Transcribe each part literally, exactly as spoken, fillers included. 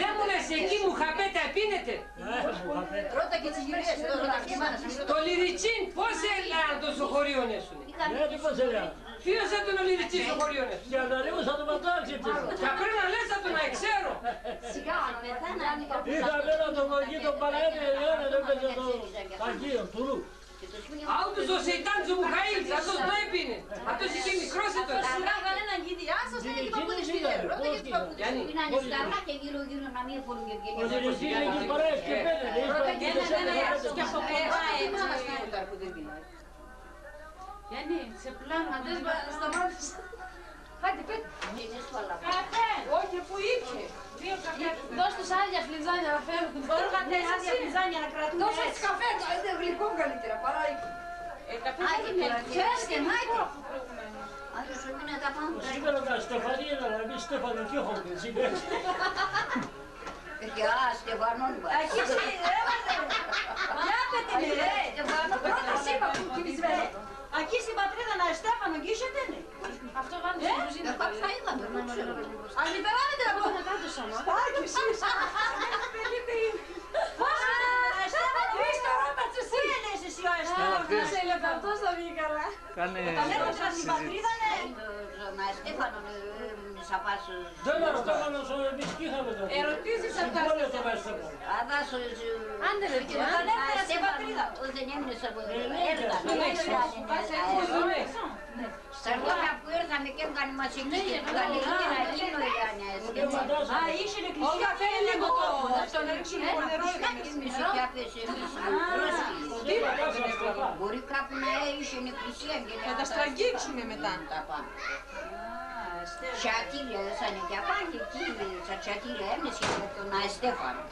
Δέ μ' ονες, εκεί μουχαμπέτα επίνετε; Ε, μουχαμπέτα. Ρώτα και τις γυναίκες, ρώτα και τις μάνες. Το λυριτσίν πώς ελάν το σο χωρίον έσουνε; Ναι, πώς ελάν; Ποίος έτον ο λυριτσίν σο χωρίον έσουνε; Και αδαλήμωσα το ματσάκι της. Κι απρέ' να λες ατο, να εξέρω. Σιγά, αν πεθάνανε. Είχαμε ένα το γογί το παραένε, ελαιάνε, δεν παίζε το παγίο, τουρού. Αούτος ο Σεϊτάν Ζουμουχαήλ, ατός ντο έπινε; Ατός εκεί μικρός έτον. Σιγά, κανέναν, γίδι, άστα, σιγά, και παππούδες, ρώτα και τις παππούδες. Γιάννη. Που είναι στα αυλάκια γύρω-γύρω, να μη εφορούν και βγαίνουν. Ο Ζελεσής εκεί παρά έσκεπε, δεν έσπαγε. Ρώτα και τις παππούδες. Και από κοντά, έτσι. Γιάννη, σε πλάνο. Αντές, σταμάτησα. Άντε, πέτε. Καφέ. Όχι, πού ήπιε; Δύο καφέ. Δώσ' τους άδεια φλιτζάνια να φέρουν. Δώρουγα τρία άδεια φλιτζάνια να κρατούν. Δώσε έτσι καφέ, το, ε, γλυκό καλύτερα, παρά ήπιε. Ε, καφέ. Άντε, δεν πειράζει. Φέρ' τε, μάιτε. Άντε, σου μείνε τα πάντα. Σήμερα τα Στεφανία, να μην Στέφανο κι έχω, εσύ. Γεια, Στεφανόν, μπα. Ακείς, ε, έβαλε. Γεια, παιδί, ρε. Στεφανόν. Ρώτα σ' είπα που κοιμισμένος. Ακείς, η πατρίδα να Στέφανο, γκίσεται, ναι. Αυτό βάνει, ε, στην κουζίνα. Εγώ θα είδαμε, δεν ξέρω. Ας μη περάμε την από. Στάκη, εσύ. Πώς, ε, Στέφανο, Χρήστο, ρώτα τ' εσύ. Πού είναι εσύ, ο Στέφανος; Α, ποιος; Πώς έλεγε, αυτός θα βγει καλά. Κάνε... Όταν έρχονται στην πατρίδα, ναι. Τον Αστέφανον, ε, ε, θα πας, ε, δεν Αστέφανος, εμείς κι είχαμε τότε. Ερωτήσεις. Στην πόλη τον Αστέφανο. Αδά σου, σου. Άντε, ρε, και τον Αστέφανο, όταν έρχεται στην πατρίδα. Όταν έμεινε σε... Ε, ναι, έρθανε, ναι, ναι, ναι, ναι. Στα χρόνια που ήρθαμε και έμειναν μας εκεί, ναι, και ναι, την καλλιέργεια, εκείνο ήταν, ε, σκέψου. Α, είχε εκκλησία. Όταν φέρει λίγο το, το νερό, ε, νερό, μισό και άπιασε, εμείς. Α, τι. Μπορεί κάπου να είχε εκκλησία και να τα στραγγίξουμε μετά. Τα πάμε. Σατήρια έσανε κι απάν' και εκεί, σα σατήρια έμεινε και με τον Αεστέφανο.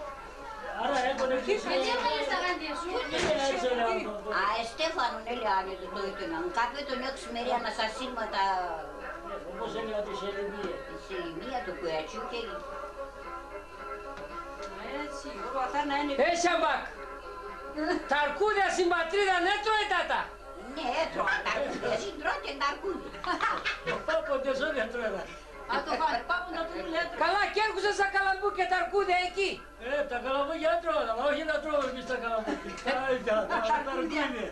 Άρα έχουνε... Εσύ έβαλες τα γάντια σου. Αεστέφανον, ναι, λέγανε το, το έτονα. Κάπου έτον έξι μερία ανά σα σύρματα. Όπως έλεγα, τη Σεληνία. Τη Σεληνία, το Κουιατσούκι. Έσ' αμπάκ'. Τ' αρκούδια σην πατρίδαν έτρωετε ατα; Ναι, έτρωα τ' αρκούδια, εσύ τρώτε τ' αρκούδια. Ο πάπον και εσύ έτρωες ατα. Α, το πα-, πάπον τα τούνε, έτρωα. Καλά, κι έρχουσαν σα καλαμπούκια τ' αρκούδια εκεί. Ε, τα καλαμπούκια έτρωα, αλλά όχι να τρώμε εμείς τα καλαμπούκια.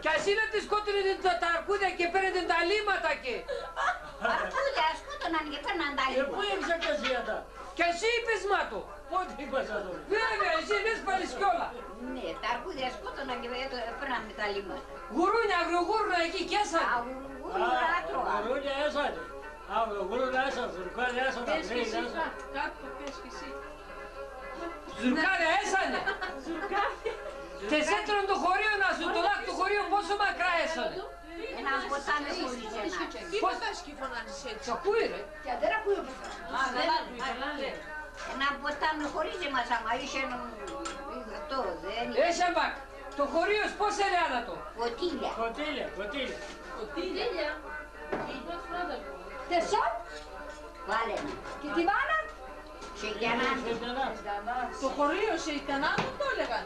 Κι ας είναι ότι σκότωνε τα, τα αρκούδια και παίρνετε τα λίματα και... Αρκούδια σκότωναν και παίρναν τα λίματα. Ε, πού ήρθε και εσύ ατα; Κι εσύ είπες μ' ατο. Πότε είπα σ' ατο; Βέβαια, εσύ λες πάλι σκιόλα. Ναι, τ' αρκούδια σκότωναν και παίρναμε τα λίματα. Γουρούνια, αγριογούρουνα εκεί κι έσανε. Αγρογούρουνα έτρωα. Γουρούνια έσανε. Αγρογούρουνα έσανε, ζουρκάρια έσανε, πες κι εσύ, κα-, κάτω πες κι εσύ. Ζουρκάρια έσανε. Ζουρκάρια. Τες έτρον το χωρίον ατο, το λάκ' το χωρίον πόσο μακρά έσανε. Έναν ποτάμ' χωρίς εμάς. Πώς θα σκυφωνάνεις έτσι; Σ' ακούει, ρε. Και δεν ακούει ο Πέτρος. Α, δεν ακούει, καλά λέει. Έναν ποτάμ' χωρίς εμάς, άμα είσαι, αυτό δεν είναι. Έσ' αμπάκ', το χωρίον πώς ελέαν ατο; Κοτήλια. Κοτήλια, κοτήλια. Κοτήλια. Κοτήλια. Τεσόν; Βάλε να. Και τη μάνα; Σεϊτανάντο. Σεϊτανάντο. Το χωρίον Σεϊτανάντο το έλεγαν.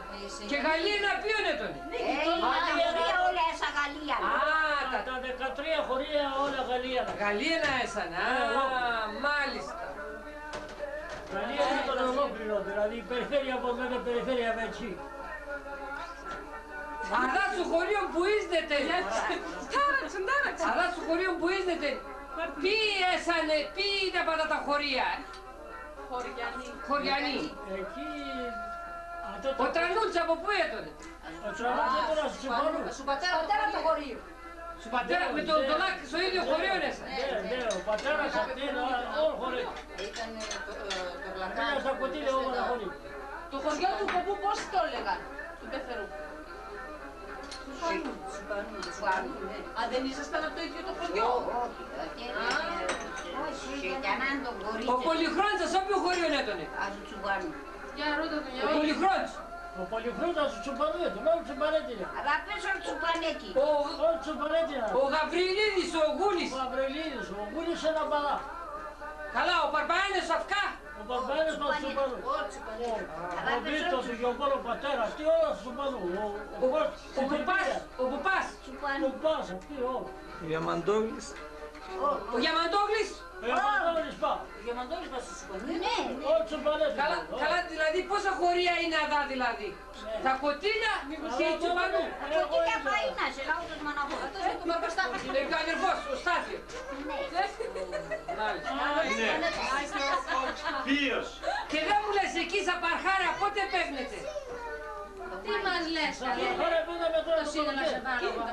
Και Γαλλία να ποίον έτον; Ναι, ε, τα χωρία όλα εσά Γαλλία. Α, τα, τα δεκατρία χωρία όλα Γαλλία. Γαλλία να έσαν, α, μάλιστα. Γαλλία έτον ολόκληρο, δηλαδή η περιφέρεια που λένε περιφέρεια Βερτσί. Αδά σο χωρίον που ίζετε. Τάραξεν, τάραξεν. Αδά σο χωρίον που ίζετε. Ποιοι έσανε, ποιοι είναι απ' ατα τα χωρία; Χωριανοί. Χωριανοί. Εκεί, ατό το... Ο Τρανούλτς από πού έτονε; Ο Τρανούλτς έτον ας σο Τσουπανού. Σο πατέρα το χωρί. Σο πατέρα με τον Ντολάκ σο ίδιο χωρίον έσανε. Ναι, ναι, ο πατέρας ατείν, όλο χωρί. Ήτανε, ε, το, ε, το... Εμένα στα κοτήλια όλα χωρί. Το χωριό του ποππού πώς το έλεγαν, του πεθερού; Σουπανού. Σουπανού, Σουπανού, ναι. Α, δεν ήσασταν από το ίδιο το χωριό; Ω, όχι, όχι, α, δεν είναι. Σεϊτανάντο, το χωρί. Ο Πολυχρόντς ας σο ποιο χωρίον έτονε; Ας σο Τσουπανού. Για ρώτα τον, για... Ο Πολυχρόντς. Ο Πολυχρόντς ας σο Τσουπανού έτον, όλο Τσουπανέτη. Αλλά πες όλο Τσουπανέτη. Ο... Όλο Τσουπανέτη. Ο Γαβριλίδης, ο Γούλης. Ο Γαβριλίδης, ο Γούλης, ένα παλά. Καλά, ο Παρπαένες σο Αφκά. Ο Παπαένες πα σο Τσουπανού. Ω, Τσουπανού. Ο Βίτος, ο Γιωκόλ, ο πατέρας, τι, όλα σο Τσουπανού. Ο, ο, ο Κώστας, ο Πουπάς, ο Πουπάς. Τσουπανού. Πουπάς, αυτοί όλα. Διαμαντόπουλος. Ο Διαμαντόγλης. Ο Διαμαντόγλης πα. Ο Διαμαντόγλης πα στο σκοτεινό. Ναι. Καλά, καλά, δηλαδή, πόσα χωρία είναι αδά, δηλαδή. Ναι. Τα κοτίνα και η Τσουπανού. Κοτίνα πα είναι, σε λαό το Μαναχώνα. Ε, ο αδερφός, ο Στάθιος. Ναι. Μάλιστα. Ναι. Ποίος; Και δεν μου λες, εκεί στα Παρχάρα πότε παίρνετε; Τι μας λες, καλέ; Τώρα πού να μετρώ το σύνολο σε βάλω εγώ.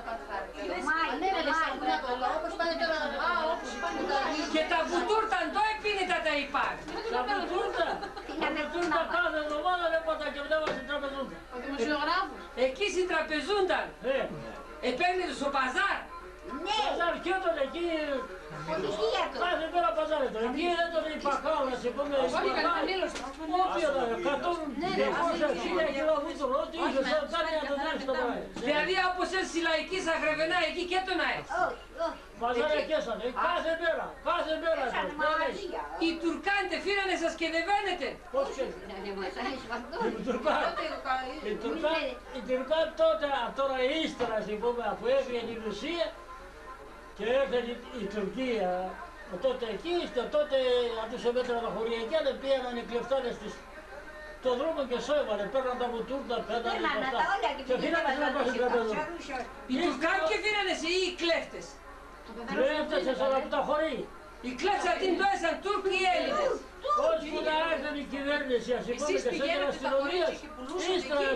Μάη, Μάη. Όπως πάνε τώρα, α, όπως πάνε τώρα. Και τα βουτούρτα ντο επίνεται, τα είπα. Τα βουτούρτα. Τι να με... Βουτούρτα, κάθε εβδομάδα δεν πάτα και βλέπω στην Τραπεζούντα. Ο δημοσιογράφος. Εκεί στην Τραπεζούντα. Ναι. Επέρνετε στο παζάρ. Ναι. Παζάρ και όταν εκεί... Ποδητία του. Κάθε μέρα παζάρ έτον. Εκεί έτον η πακάλα, ας πούμε, η πακάλα. Όποια τα εκατόν, διακόσια, χίλια κιλά βούτυρο, ό,τι είχες, θα τα έτον στο παζάρ. Δηλαδή, όπως έτσι, η λαϊκή σα γρεβενά, εκεί και έτον αέτσ'. Παζάρ εκέσανε, ε, κάθε μέρα, κάθε μέρα έτον. Οι Τουρκάντ' εφύρανε σας και δεβαίνετε. Πώς και... Οι Τουρκάντ', οι Τουρκάντ' τότε, α, τώρα ύστερα, ας πούμε, αφού έφυγε η Ρωσία, και έρθεν η, η Τουρκία, τότε εκεί, τότε ατούς επέτρεπαν τα χωρία και άλλα, επήγαιναν οι κλεφτάδες το δρόμο και σώβανε, παίρναν τα βουτούρτα, παίρναν τα... Και φύρανε σε να πας στην Τραπεζούντα. Οι Τουρκάντ' και φύρανε σε, οι κλέφτες. Κλέφτες εσάν απ' τα χωρία. Οι κλέφτες ατείν' ντο έσαν, Τούρκ' ή Έλληνες; Τούρκ', Τούρκ'. Ώσπου να έρθεν η κυβέρνηση, ας πούμε, και σέγγεν αστυνομία, ύστερα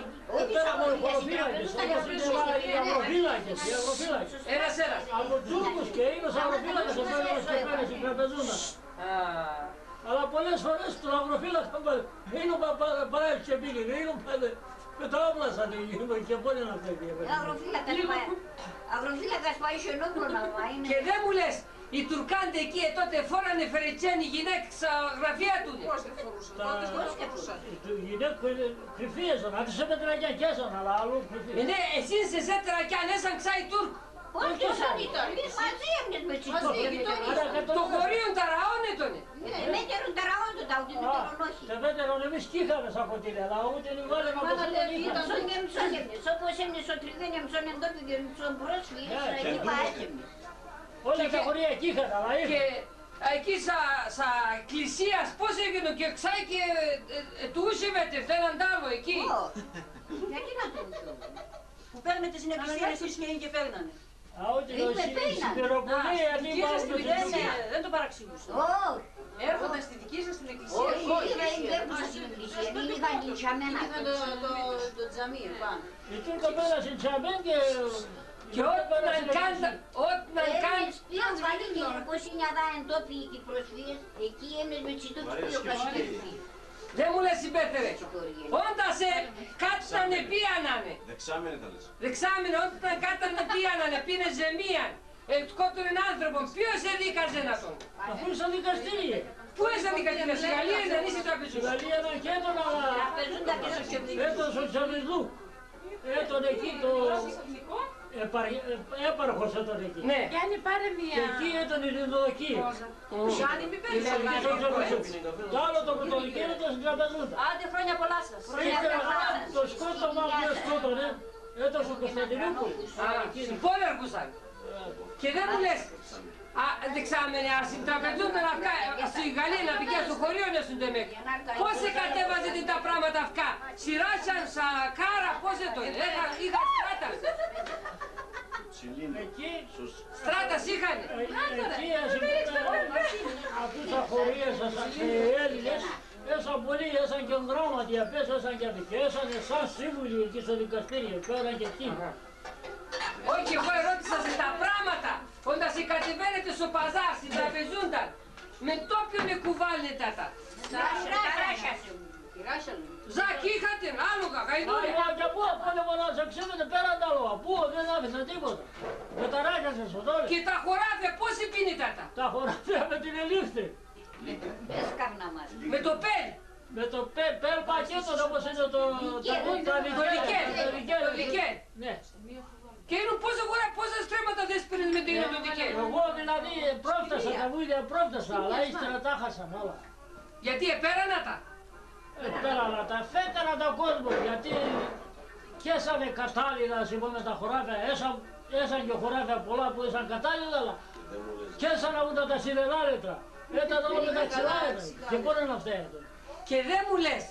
πέραν οι χωροφύλακες, όπως είναι οι αγροφύλακες, οι αγροφύλακες. Ένας, ένας. Από Τούρκους και Έλληνες αγροφύλακες επέραν και παίρναν στην Τραπεζούντα. Α. Αλλά πολλές φορές τον αγροφύλακα πα-, είναι πα-, πα-, παρά και επίγεινε, είναι πα-, με τα όπλα σαν το γύρο και πόνε να φεύγει. Αγροφύλακα, πα-, αγροφύλακας πάει σε ενόπλο να πάει, είναι. Και δεν μου λες, οι Τουρκάντ' εκεί, ε, τότε φόρανε φερετσέν' οι γυναίκες σα γραφεία ατούνε; Πώς δεν φορούσαν; Τότε πώς και φορούσαν; Οι γυναίκες, ε, κρυφοί έσαν, ατούς επέτρεπαν και έσαν, αλλά αλλού κρυφοί. Ε, ναι, εσείς εσέτερα κι αν έσαν ξάι Τούρκ'. Όχι, όχι, εμείς μαζί έμεινες με τις Τούρκες. Το χωρίον ταραών έτονε. Ναι, εμέτερον ταραών το ταούτο, εμέτερον όχι. Εμέτερον εμείς 'κ' είχαμε σα κοτίνα, αλλά ούτε η μάνα δεν είχαμε. Εμείς έμεινες, όπως έμεινες σο Τριγένι, εμείς έμεινες ντόπιοι, εμείς έμεινες πρόσφυγες, εκεί πα έτοιμες. Όλα τα χωρία 'κ' είχαν, αλλά ήρθαν. Και εκεί σα, σα εκκλησίας πώς έβγαινε και ξάι και, ε, ε, τουούσεβετε έναν τ' άλλο εκεί; Ω, γιατί να τουούσουμε; Που παίρνετε στην εκκλησία εσείς και είναι και παίρνανε. Α, όχι, όχι, στην Πυροπολία, α, στην δική σας την εκκλησία. Δεν, ε, δεν το παραξηγούσα. Ω. Έρχονταν στη δική σας την εκκλησία. Όχι, δεν, δεν έρχονταν στην εκκλησία, δεν είχαν και τσαμένα. Είχαν το, το, το τζαμί επάνω. Εκεί το πέρασαν τσαμί και... Και όταν κάντα, όταν κάντα. Έμεινες πιο βαρύ και όπως είναι αδά εντόπιοι και οι προσφύγες, εκεί έμεινες με τις Τούρκες πιο κασικερουφοί. Δεν μου λες, συμπέτερε. Όταν σε κάτ'ναν επίανανε. Δεξάμενε θα λες. Δεξάμενε, όταν κάτ'ναν επίανανε, επίνες ζεμίαν, ε, σκότωνεν άνθρωπον, ποίος εδίκαζεν ατον; Αφού έσαν δικαστήρια. Πού έσαν δικαστήρια; Στη Γαλλία έτον, ίσ' η Τραπεζούντα. Στη Γαλλία έτον και έτον, αλλά έτον σο Τσαβελού. Έτον εκεί το επαρ-, ε, έπαρχος έτον εκεί. Ναι. Γιάννη, πάρε μία. Και εκεί έτον η Διδοδοκία. Γιάννη, μη παίρνεις... Το άλλο το Πρωτοδικείο έτον σο Τραπεζούντα. Άντε, χρόνια πολλά σας. Ύστερα το σκότωμα που σκότωνε, έτον σο Κωνσταντινούπολη. Α, εκεί. Στην πόλη αρκούσαν. Και δεν μου λες, α, δεξάμενε, ας, η Τραπεζούντα να βγα-, ας, η Γαλλία να πηγαίν' σο χωρίον έσουν ντο εμέκ'. Πώς εκατέβαζετε τα πράματα αβκά; Σειράσαν σα κάρ', πώς έτον; Έχα-, είχαν στράτας; Εκεί. Στράτας είχανε; Ε, εκεί, ας πούμε, ατούς αχωρίας, ας, ας, ε, Έλληνες, έσαν πολλοί, έσαν και γράμματα απέσ', έσαν και αδικ-, έσανε σα σύμβουλοι εκεί σο δικαστήριο, πέραν και εκεί. Αχά. Όχι, εγώ ερώτησα σε τα πράματα, όταν σε κατεβαίνετε σο παζάρ', σην Τραπεζούνταν, με ντόπιον εκουβάλλετε ατα; Ζακ' είχατε, άλογα, γαϊδούρια; Άλογα και πού, από πόλεμο να σε ξύνετε, πέραν τ' άλογα, πού, δεν άφησαν τίποτα. Με ταράχιασες σο τόλ'. Και τα χωράφια, πώς επίνετε ατα; Τα χωράφια με την ελίφθη. Έσκαρνα μας. Με το πέλ'. Με το πέλ', πέλ' πακέτο, όπως είναι το, το, το λικέλ. Το λικέλ. Ναι. Και είναι πόσα χωρά-, πόσα στρέμματα δέσπερες με το, το λικέλ; Εγώ, δηλαδή, επρόφτασα, τα βούδια επρόφτασα, αλλά ύστερα τα χάσα όλα. Γιατί επέραν ατα; Επέραν ατα, εφέτεραν τα ο κόσμος, γιατί 'κ' έσανε κατάλληλα, ας πούμε, τα χωράφια, έσαν, έσαν και χωράφια πολλά που έσαν κατάλληλα, αλλά Κι έσαν αούτα τα σιδεράρετρα. Έταν όλα με τα ξυλάρετρα. Και πόναν αυτά έτον. Και δεν μου λες.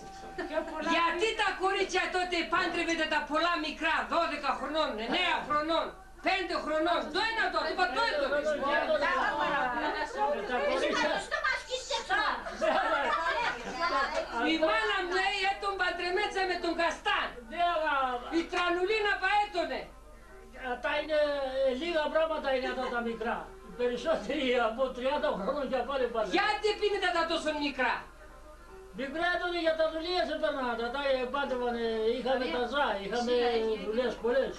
Γιατί τα κορίτσια τότε επάντρευεται τα πολλά μικρά, δώδεκα χρονών, εννέα χρονών, πέντε χρονών, το ένα το, το, το έτον. Η μάνα μου λέει έτον παντρεμέτσα με τον Καστάν. Η Τρανουλίνα πα έτονε. Ατά είναι, ε, λίγα πράγματα είναι ατά τα μικρά. Οι περισσότεροι από τριάντα χρονών και απάνω πάνε. Γιατί επίνετε τα τόσο μικρά; Μικρά έτονε για τα δουλείας επέρναν, ατά, ε, επάντρευαν, ε, είχαμε τα ζά, είχαμε δουλειές πολλές.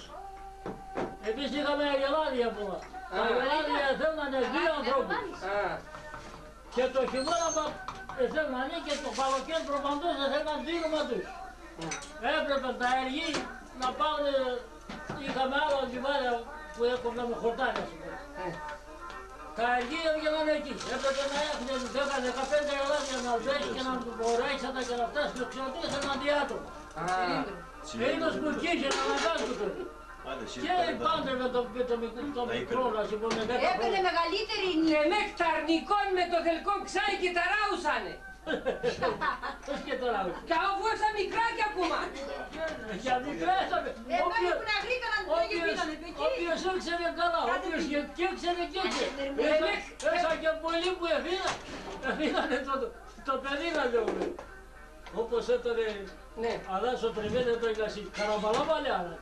Εμείς είχαμε αγελάδια πολλά. Τα αγελάδια θέλανε δύο ανθρώπους. Και το χειμώνα πα εθέλνανε και το καλοκαίρι προπαντός εθέλναν δύο ματούς. Έπρεπε τα αργή να πάνε, είχαμε άλλα λιβάδια που έκοψαμε χορτάρια, ας πούμε. Τα αργή έβγαιναν εκεί. Έπρεπε να έχουνε δέκα δεκαπέντε αγελάδια να δέεις και να του βορράξεις ατα και να φτάσεις στο ξενοδοχείο, εθέλναν δύο άτομα. Περίμενες που κοίκεν, αναγκάζουνταν. Και επάντρευε το, το, το, το μικρό, ας πούμε, δέκα χρόνια. Έπαιρνε μεγαλύτερη. Εμέκ τ' αρνικόν με το θελκόν ξάι και ταράουσανε. Πώς και ταράουσανε; Κι αφού έσαν μικρά κι ακόμα. Για μικρά έσαν. Εδώ όποιος, που να γρήγορα να το όποιος, πήγαινε εκεί. Όποιος έξερε καλά, όποιος και, και έξερε και έξερε. Εμέκ. Έσαν, έσαν και πολλοί που εφύγανε, εφύγανε το, το, το παιδί να λέγουμε. Όπως έτανε, ναι. Αλλά σο τρεβέν έτανε η Καραμπαλάβα, λέει, αλλά.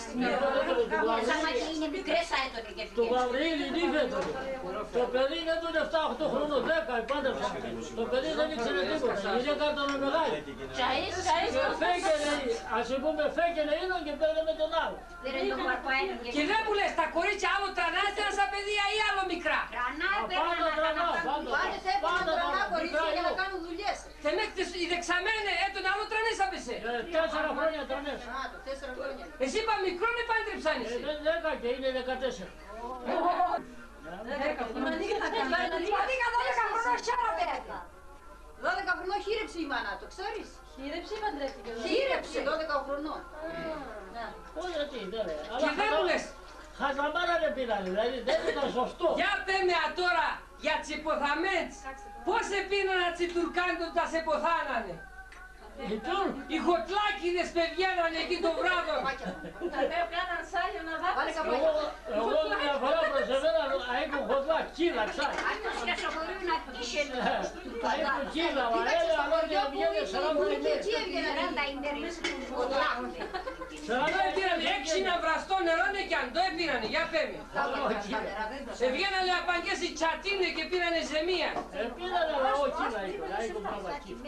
Στην Καραμπαλάβα. Του Γαβρί-, Άμα και είναι μικρές θα έτονε και του Γαβριήλ η νύφη έτανε. Το παιδί έτανε εφτά οχτώ χρονών, δέκα, επάντρεψαν. Το παιδί δεν ήξερε τίποτα. Η γυναίκα έτανε μεγάλη. Τσαΐς, τσαΐς. Και φέκενε, ας πούμε, φέκενε έναν και παίρνε με τον άλλο. Και δεν μου λες, τα κορίτσια άλλο τρανάζεται σα παιδία ή άλλο μικρά; Τρανά, απάντα τρανά, απάντα. Πάνε σε έπαιρναν τρανά κορίτσια για να κάνουν δουλειές. Θεμέκ τες, οι δεξαμένε έτον άλλο τρανές απ' εσέ. Ε, τέσσερα χρόνια τρανές. Α, το τέσσερα χρόνια. Εσύ πα μικρόν επάντρεψαν εσύ. Ε, δεν, δέκα και είναι, δεκατέσσερα. Δέκα. Δώδεκα χρονών χαίραπε. Δώδεκα χρονών χείρεψε η μάνα, το ξέρεις; Χείρεψε, παντρεύτηκε. Χείρεψε, δώδεκα χρονών. Ναι. Και δεν μου λες. Χαζομάρα ρε πήρανε, δηλαδή δεν ήταν σωστό. Για πέμε ατώρα για τς εποθαμέντς. Πώς επείναν ατς οι Τουρκάντ' όταν σ' εποθάνανε; Οι Τούρκ'; Οι χοτλάκηδες π' εβγαίνανε εκεί το βράδον. Εγώ, εγώ μια φορά προσεβαίνα, αίκον χοτλά, κίλα, ξά. Αίκον κίλα, αέλα, αλλά έβγαινε σαράντα ημέρες. Σαράντα ημέρες. Σαράντα ημέρες. Επείνανε, έξινα βραστό νερόν εκιάν, ντο επείνανε, για πέμε. Εβγαίνανε απαγκές οι τσατίνε και επείνανε ζεμία. Επείνανε, αλλά όχι, να είκον, να είκον,